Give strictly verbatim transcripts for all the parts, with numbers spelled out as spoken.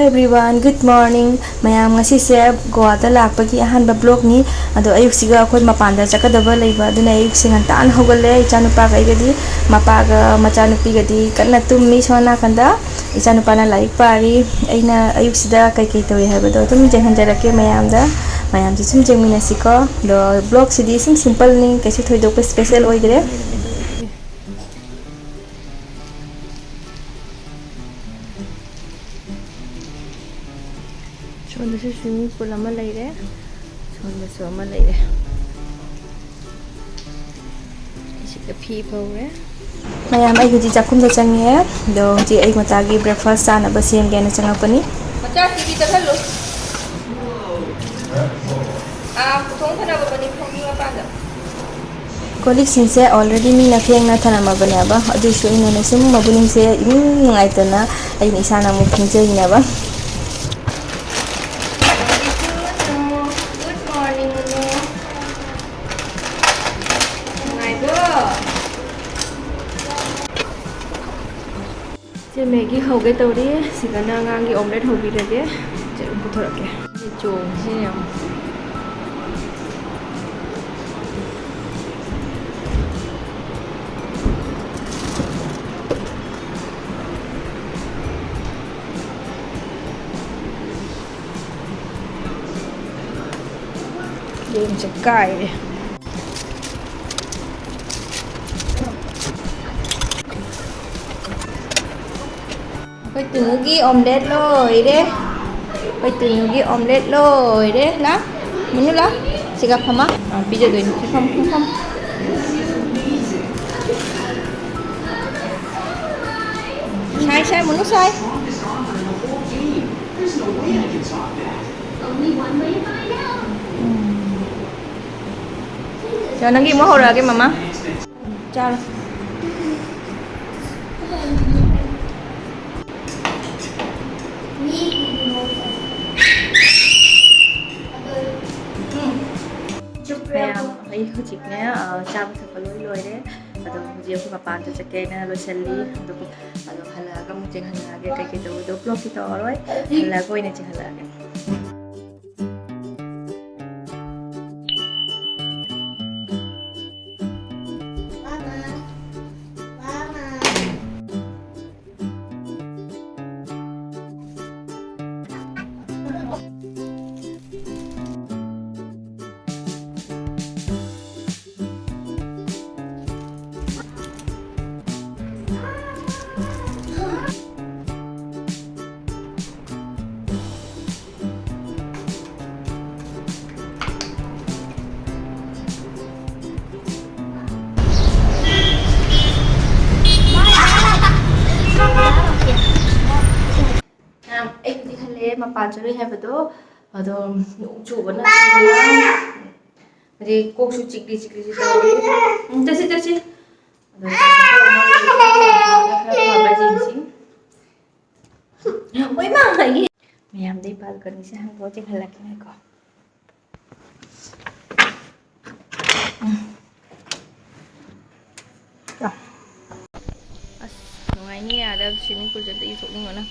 Everyone, good morning. ꯃꯌꯥꯝ, ꯉꯁꯤꯁꯦ ꯒꯣꯋꯥꯗ ꯂꯥꯛꯄꯒꯤ ꯑꯍꯥꯟꯕ vlogꯅꯤ꯫ ꯑꯗꯣ ꯑꯌꯨꯛꯁꯤꯒ ꯑꯩꯈꯣꯏ ꯃꯄꯥꯟꯗ ꯆꯠꯀꯗꯕ ꯂꯩꯕ, ꯑꯗꯨꯅ ꯑꯌꯨꯛꯁꯦ ꯉꯟꯇꯥꯅ ꯍꯧꯒꯠꯂꯦ꯫ ꯏꯆꯥꯅꯨꯄꯥꯒ ꯑꯩꯒꯗꯤ, ꯃꯄꯥꯒ ꯃꯆꯥꯅꯨꯄꯤꯒꯗꯤ ꯀꯟꯅ ꯇꯨꯝꯃꯤ ꯁꯣꯝ ꯅꯥꯀꯟꯗ꯫ ꯏꯆꯥꯅꯨꯄꯥꯅ ꯂꯥꯏꯔꯤꯛ ꯄꯥꯔꯤ꯫ ꯑꯩꯅ ꯑꯌꯨꯛꯁꯤꯗ ꯀꯩꯀꯩ ꯇꯧꯏ ꯍꯥꯏꯕꯗꯣ ꯑꯗꯨꯝ ꯌꯦꯡꯍꯟꯖꯔꯛꯀꯦ ꯃꯌꯥꯝꯗ꯫ ꯃꯌꯥꯝꯁꯨ ꯁꯨꯝ ꯌꯦꯡꯃꯤꯟꯅꯁꯤꯀꯣ꯫ ꯑꯗꯣ vlogꯁꯤꯗꯤ ꯁꯨꯝ simpleꯅꯤ, ꯀꯩꯁꯨ ꯊꯣꯏꯗꯣꯛꯄ special ꯑꯣꯏꯗ꯭ꯔꯦ꯫ ꯁꯣꯝꯗꯁꯨ swimming pool ꯑꯃ ꯂꯩꯔꯦ, ꯁꯣꯝꯗꯁꯨ ꯑꯃ ꯂꯩꯔꯦ꯫ ꯑꯩꯁꯤꯗ ꯐꯤ ꯐꯧꯔꯦ꯫ ꯃꯌꯥꯝ, ꯑꯩ ꯍꯧꯖꯤꯛ ꯆꯥꯛꯈꯨꯝꯗ ꯆꯪꯉꯦ꯫ ꯑꯗꯣ ꯍꯧꯖꯤꯛ ꯑꯩ ꯃꯆꯥꯒꯤ breakfast ꯆꯥꯅꯕ ꯁꯦꯝꯒꯦꯅ ꯆꯪꯉꯛꯄꯅꯤ꯫ ꯃꯆꯥ, ꯇꯤꯚꯤ ꯆꯠꯍꯜꯂꯨ꯫ ꯑꯥ, ꯊꯣꯡ ꯊꯅꯕ ꯃꯅꯤꯡ ꯐꯧꯒꯤ ꯃꯄꯥꯟꯗ꯫ ꯀꯣꯜ ꯂꯤꯛꯁꯤꯡꯁꯦ already ꯃꯤꯅ ꯐꯦꯡꯅ ꯊꯅꯝꯃꯕꯅꯦꯕ, ꯑꯗꯨꯏꯁꯨ ꯑꯩꯅꯅꯦ ꯁꯨꯝ ꯃꯕꯨꯛꯅꯤꯡꯁꯦ ꯏꯅꯨꯡ ꯅꯨꯡꯉꯥꯏꯇꯅ ꯑꯩꯅ ꯏꯁꯥꯅ ꯑꯃꯨꯛ ꯐꯦꯡꯖꯩꯅꯦꯕ꯫ Good morning, ꯅꯨꯅꯨ꯫ ꯅꯨꯡꯉꯥꯏꯕ꯭ꯔꯣ? ꯁꯤ ꯃꯦꯒꯤ ꯍꯧꯒꯦ ꯇꯧꯔꯤ꯫ ꯁꯤꯗꯅ ꯑꯉꯥꯡꯒꯤ omelette ꯍꯧꯕꯤꯔꯒꯦ꯫ ꯁꯦ, ꯄꯨꯊꯣꯔꯛꯀꯦ꯫ ꯁꯤ ꯆꯣꯡꯉꯤꯁꯤ ꯌꯦꯡꯉꯣ꯫ ꯌꯦꯟꯁꯦ ꯀꯥꯏꯔꯦ꯫ ꯑꯩꯈꯣꯏ ꯇꯨꯅꯨꯒꯤ omelette ꯂꯣꯏꯔꯦ꯫ ꯑꯩꯈꯣꯏ ꯇꯨꯅꯨꯒꯤ omelette ꯂꯣꯏꯔꯦ꯫ ꯂꯥ, ꯃꯨꯅꯨ ꯂꯥ꯫ ꯁꯤꯒ ꯐꯝꯃ꯫ ꯑꯥ, ꯄꯤꯖꯗꯣꯏꯅꯤ꯫ ꯁꯤ ꯐꯝ, ꯐꯝ, ꯐꯝ꯫ ꯁꯥꯏ, ꯁꯥꯏ, ꯃꯨꯅꯨ ꯁꯥꯏ꯫ ꯎꯝ꯫ ꯁꯦ, ꯅꯪꯒꯤ ꯑꯃꯨꯛ ꯍꯧꯔꯛꯑꯒꯦ, ꯃꯃꯥ꯫ ꯆꯥꯔꯣ꯫ ꯃꯌꯥꯝ, ꯑꯩ ꯍꯧꯖꯤꯛꯅꯦ, ꯑ, ꯆꯥꯕ ꯊꯛꯄ ꯂꯣꯏ ꯂꯣꯏꯔꯦ꯫ ꯑꯗꯣ ꯍꯧꯖꯤꯛ ꯑꯩꯈꯣꯏ ꯃꯄꯥꯟꯗ ꯆꯠꯀꯦꯅ ꯂꯣꯏꯁꯤꯜꯂꯤ꯫ ꯑꯗꯨꯒ ꯑꯗꯣ ꯍꯜꯂꯛꯑꯒ ꯑꯃꯨꯛ ꯆꯦꯡꯍꯜꯂꯛꯑꯒꯦ꯫ ꯀꯩꯀꯩ ꯇꯧꯕꯗꯣ ꯕ꯭ꯂꯣꯛꯇꯤ ꯇꯧꯔꯔꯣꯏ, ꯍꯜꯂꯛꯑꯒ ꯑꯣꯏꯅ ꯆꯦꯡꯍꯜꯂꯛꯑꯒꯦ꯫ ꯃꯌꯥꯝ, ꯑꯩ ꯍꯧꯖꯤꯛ ꯍꯜꯂꯛꯑꯦ, ꯃꯄꯥꯟ ꯆꯠꯂꯨꯏ ꯍꯥꯏꯕꯗꯣ꯫ ꯑꯗꯣ ꯅꯣꯡ ꯆꯨꯕꯅ, ꯍꯥꯏꯗꯤ ꯀꯣꯛꯁꯨ ꯆꯤꯛꯂꯤ ꯆꯤꯛꯂꯤꯁꯨ ꯇꯧꯔꯤ꯫ ꯎꯝ, ꯆꯠꯁꯤ, ꯆꯠꯁꯤ꯫ ꯑꯗꯣ ꯈꯔ ꯐꯕ ꯌꯦꯡꯁꯤ꯫ ꯍꯣꯏ, ꯃꯥ ꯍꯥꯏꯒꯦ꯫ ꯃꯌꯥꯝꯗꯩ ꯕꯥꯜꯀꯅꯤꯁꯦ ꯍꯥꯡꯗꯣꯛꯑ ꯆꯦꯟꯍꯜꯂꯛꯀꯦ ꯉꯥꯏꯈꯣ꯫ ꯎꯝ꯫ ꯑꯁ, ꯅꯨꯡꯉꯥꯏꯅꯤ ꯑꯥꯗ swimming pool ꯆꯠꯄ, ꯏꯊꯣꯛꯅꯤꯡꯕꯅ꯫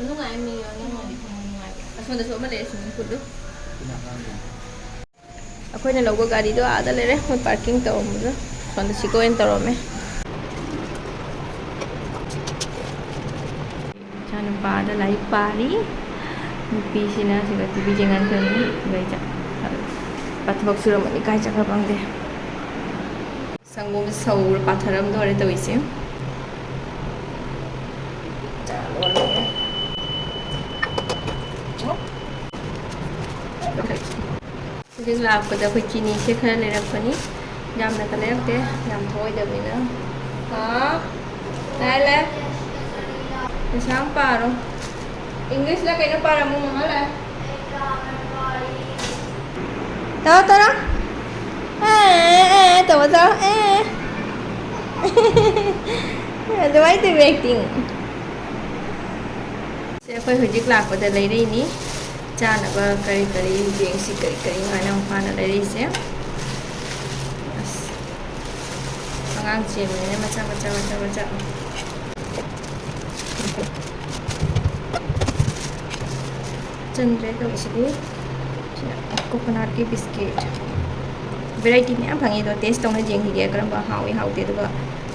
ꯅꯨꯡꯉꯥꯏ, ꯃꯤ ꯌꯥꯎꯅꯤꯡꯉꯗꯤ ꯈꯪꯉꯣꯏ, ꯅꯨꯡꯉꯥꯏꯕ꯫ ꯑꯁꯣꯝꯗꯁꯨ ꯑꯃ ꯂꯩꯔꯦ swimming pool ꯗꯨ꯫ ꯑꯩꯈꯣꯏꯅ ꯂꯧꯕ ꯒꯥꯔꯤꯗꯣ ꯑꯥꯗ ꯂꯩꯔꯦ, ꯃꯣꯏ parking ꯇꯧꯔꯝꯕꯗꯣ꯫ ꯁꯣꯝꯗ ꯁꯤꯒ ꯑꯣꯏꯅ ꯇꯧꯔꯝꯃꯦ꯫ ꯏꯆꯥꯅꯨꯄꯥꯗ ꯂꯥꯏꯔꯤꯛ ꯄꯥꯔꯤ꯫ ꯅꯨꯄꯤꯁꯤꯅ ꯁꯤꯗ TV ꯌꯦꯡꯍꯟ ꯊꯝꯃꯤ꯫ ꯑꯗꯩ ꯆꯠ-, ꯊꯕꯛ ꯁꯨꯔꯝꯃꯅꯤ, ꯀꯥꯏ ꯆꯠꯈ꯭ꯔ ꯈꯪꯗꯦ꯫ ꯁꯪꯒꯣꯝ ꯁꯧꯔ ꯄꯥꯊꯔꯝꯗꯣꯔꯦ ꯇꯧꯔꯤꯁꯦ꯫ ꯆꯥ ꯂꯣꯜꯂꯦ꯫ ꯍꯧꯖꯤꯛ ꯂꯥꯛꯄꯗ ꯑꯩꯈꯣꯏ ꯆꯤꯅꯤꯁꯦ ꯈꯔ ꯂꯩꯔꯛꯄꯅꯤ꯫ ꯌꯥꯝꯅꯒ ꯂꯩꯔꯛꯇꯦ, ꯌꯥꯝ ꯊꯣꯛꯑꯣꯏꯗꯕꯅꯤꯅ꯫ ꯍꯥ? ꯂꯥꯛꯑꯦ, ꯂꯥꯛꯑꯦ꯫ ꯄꯩꯁꯥ ꯑꯃ ꯄꯥꯔꯣ꯫ English ꯂ ꯀꯩꯅꯣ ꯄꯥꯔꯝꯃꯣ, ꯃꯃꯥ ꯂꯥꯛꯑꯦ꯫ ꯇꯧꯔꯣ, ꯇꯧꯔꯣ꯫ ꯑꯦ, ꯑꯦ, ꯑꯦ, ꯇꯧꯔꯣ, ꯇꯧꯔꯣ꯫ ꯑꯦ꯫ ꯑꯗꯨꯃꯥꯏꯅ ꯇꯧꯕ acting꯫ ꯁꯦ, ꯑꯩꯈꯣꯏ ꯍꯧꯖꯤꯛ ꯂꯥꯛꯄꯗ ꯂꯩꯔꯛꯏꯅꯤ꯫ ꯆꯥꯅꯕ ꯀꯔꯤ ꯀꯔꯤ ꯌꯦꯡꯁꯤ, ꯀꯔꯤ ꯀꯔꯤ ꯍꯥꯏꯅ ꯃꯄꯥꯅ ꯂꯩꯔꯛꯏꯁꯦ꯫ ꯑꯁ, ꯑꯉꯥꯡ ꯆꯦꯟꯕꯅꯤꯅ ꯃꯆꯥ ꯃꯆꯥ ꯃꯆꯥ ꯃꯆꯥ꯫ ꯆꯟꯗ꯭ꯔꯦ ꯇꯧꯔꯤꯁꯤꯗꯤ꯫ ꯁꯤꯅ ꯀꯣꯀꯣꯅꯠꯀꯤ ꯕꯤꯁꯀꯤꯠ꯫ ꯚꯦꯔꯥꯏꯇꯤ ꯃꯌꯥꯝ ꯐꯪꯉꯤ, ꯑꯗꯣ ꯇꯦꯁ ꯇꯧꯅ ꯌꯦꯡꯈꯤꯒꯦ ꯀꯔꯝꯕ ꯍꯥꯎꯏ ꯍꯥꯎꯇꯦ, ꯑꯗꯨꯒ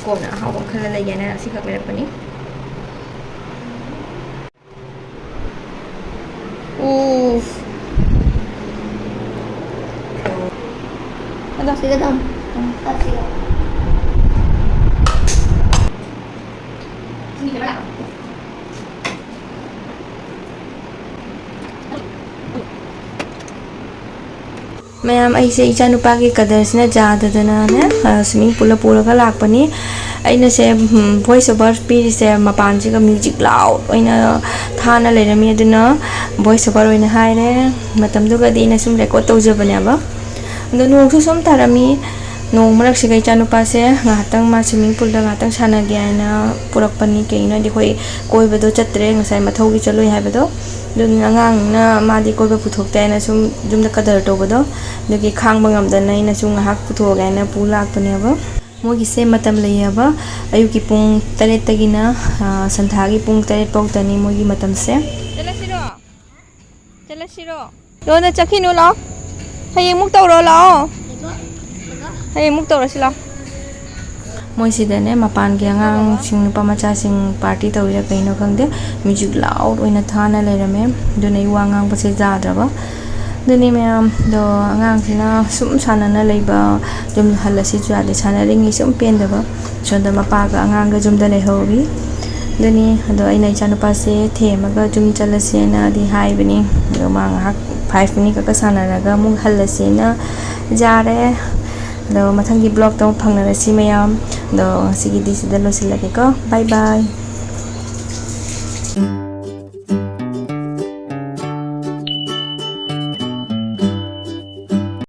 ꯀꯣꯟꯅ ꯑꯍꯥꯎꯕ ꯑꯃ ꯈꯜꯂ ꯂꯩꯒꯦꯅ ꯑꯁꯤꯈꯛ ꯂꯩꯔꯛꯄꯅꯤ꯫ ꯎꯐ꯫ ꯑꯗꯣ ꯁꯤꯗ ꯊꯝꯃꯣ꯫ ꯃꯌꯥꯝ, ꯑꯩꯁꯦ ꯏꯆꯥꯅꯨꯄꯥꯒꯤ ꯀꯗꯔꯁꯤꯅ ꯌꯥꯗꯗꯅꯅꯦ, ꯑ, swimming poolꯗ ꯄꯨꯔꯒ ꯂꯥꯛꯄꯅꯤ꯫ ꯑꯩꯅꯁꯦ, ꯎꯝ, voice over ꯄꯤꯔꯤꯁꯦ ꯃꯄꯥꯟꯁꯤꯒ music loud ꯑꯣꯏꯅ ꯊꯥꯅ ꯂꯩꯔꯝꯃꯤ, ꯑꯗꯨꯅ voice over ꯑꯣꯏꯅ ꯍꯥꯏꯔꯦ꯫ ꯃꯇꯝꯗꯨꯒꯗꯤ ꯑꯩꯅ ꯁꯨꯝ record ꯇꯧꯖꯕꯅꯦꯕ꯫ ꯑꯗꯣ ꯅꯣꯡꯁꯨ ꯁꯨꯝ ꯇꯥꯔꯝꯃꯤ꯫ ꯅꯣꯡ ꯃꯔꯛꯁꯤꯒ ꯏꯆꯥꯅꯨꯄꯥꯁꯦ ꯉꯥꯏꯍꯥꯛꯇꯪ ꯃꯥ swimming poolꯗ ꯉꯥꯏꯍꯥꯛꯇꯪ ꯁꯥꯟꯅꯒꯦ ꯍꯥꯏꯅ ꯄꯨꯔꯛꯄꯅꯤ꯫ ꯀꯩꯒꯤꯅꯣ ꯍꯥꯏꯗꯤ ꯑꯩꯈꯣꯏ ꯀꯣꯏꯕꯗꯣ ꯆꯠꯇ꯭ꯔꯦ, ꯉꯁꯥꯏ ꯃꯊꯧꯒꯤ ꯆꯠꯂꯨꯏ ꯍꯥꯏꯕꯗꯣ꯫ ꯑꯗꯨꯅ ꯑꯉꯥꯡꯅ ꯃꯥꯗꯤ ꯀꯣꯏꯕ ꯄꯨꯊꯣꯛꯇꯦ ꯍꯥꯏꯅ ꯁꯨꯝ ꯌꯨꯝꯗ ꯀꯗꯔ ꯇꯧꯕꯗꯣ, ꯑꯗꯨꯒꯤ ꯈꯥꯡꯕ ꯉꯝꯗꯅ ꯑꯩꯅ ꯁꯨꯝ ꯉꯥꯏꯍꯥꯛ ꯄꯨꯊꯣꯛꯑꯒꯦ ꯍꯥꯏꯅ ꯄꯨ ꯂꯥꯛꯄꯅꯦꯕ꯫ ꯃꯣꯏꯒꯤꯁꯦ ꯃꯇꯝ ꯂꯩꯌꯦꯕ, ꯑꯌꯨꯛꯀꯤ ꯄꯨꯡ ꯇꯔꯦꯠꯇꯒꯤꯅ, ꯑ, ꯁꯟꯊꯥꯒꯤ ꯄꯨꯡ ꯇꯔꯦꯠ ꯐꯥꯎꯗꯅꯤ ꯃꯣꯏꯒꯤ ꯃꯇꯝꯁꯦ꯫ ꯆꯠꯂꯁꯤꯔꯣ? ꯆꯠꯂꯁꯤꯔꯣ? ꯂꯣꯟꯗ ꯆꯠꯈꯤꯅꯨ, ꯂꯥꯛꯑꯣ꯫ ꯍꯌꯦꯡꯃꯨꯛ ꯇꯧꯔꯣ, ꯂꯥꯛꯑꯣ꯫ ꯍꯌꯦꯡꯃꯨꯛ ꯇꯧꯔꯁꯤ, ꯂꯥꯛꯑꯣ꯫ ꯃꯣꯏꯁꯤꯗꯅꯦ ꯃꯄꯥꯟꯒꯤ ꯑꯉꯥꯡꯁꯤꯡ, ꯅꯨꯄꯥ ꯃꯆꯥꯁꯤꯡ party ꯇꯧꯔꯤꯔꯥ ꯀꯩꯅꯣ ꯈꯪꯗꯦ, music loud ꯑꯣꯏꯅ ꯊꯥꯅ ꯂꯩꯔꯝꯃꯦ꯫ ꯑꯗꯨꯅ ꯑꯩ ꯋꯥ ꯉꯥꯡꯕꯁꯦ ꯌꯥꯗ꯭ꯔꯕ꯫ ꯑꯗꯨꯅꯤ ꯃꯌꯥꯝꯗꯣ, ꯑꯉꯥꯡꯁꯤꯅ ꯁꯨꯝ ꯁꯥꯟꯅꯅ ꯂꯩꯕ, ꯌꯨꯝ ꯍꯜꯂꯁꯤꯁꯨ ꯌꯥꯗꯦ, ꯁꯥꯟꯅꯔꯤꯉꯩ ꯁꯨꯝ ꯄꯦꯟꯗꯕ꯫ ꯁꯣꯝꯗ ꯃꯄꯥꯒ ꯑꯉꯥꯡꯒ ꯌꯨꯝꯗ ꯂꯩꯍꯧꯔꯤ꯫ ꯑꯗꯨꯅꯤ, ꯑꯗꯣ ꯑꯩꯅ ꯏꯆꯥꯅꯨꯄꯥꯁꯦ ꯊꯦꯝꯃꯒ ꯌꯨꯝ ꯆꯠꯂꯁꯦꯅꯗꯤ ꯍꯥꯏꯕꯅꯤ꯫ ꯑꯗꯣ ꯃꯥ ꯉꯥꯏꯍꯥꯛ five minute ꯈꯛꯇ ꯁꯥꯟꯅꯔꯒ ꯑꯃꯨꯛ ꯍꯜꯂꯁꯦꯅ ꯌꯥꯔꯦ꯫ ꯑꯗꯣ ꯃꯊꯪꯒꯤ vlogꯇ ꯑꯃꯨꯛ ꯐꯪꯅꯔꯁꯤ ꯃꯌꯥꯝ꯫ ꯑꯗꯣ ꯉꯁꯤꯒꯤꯗꯤ ꯁꯤꯗ ꯂꯣꯏꯁꯤꯜꯂꯒꯦꯀꯣ꯫ Bye bye꯫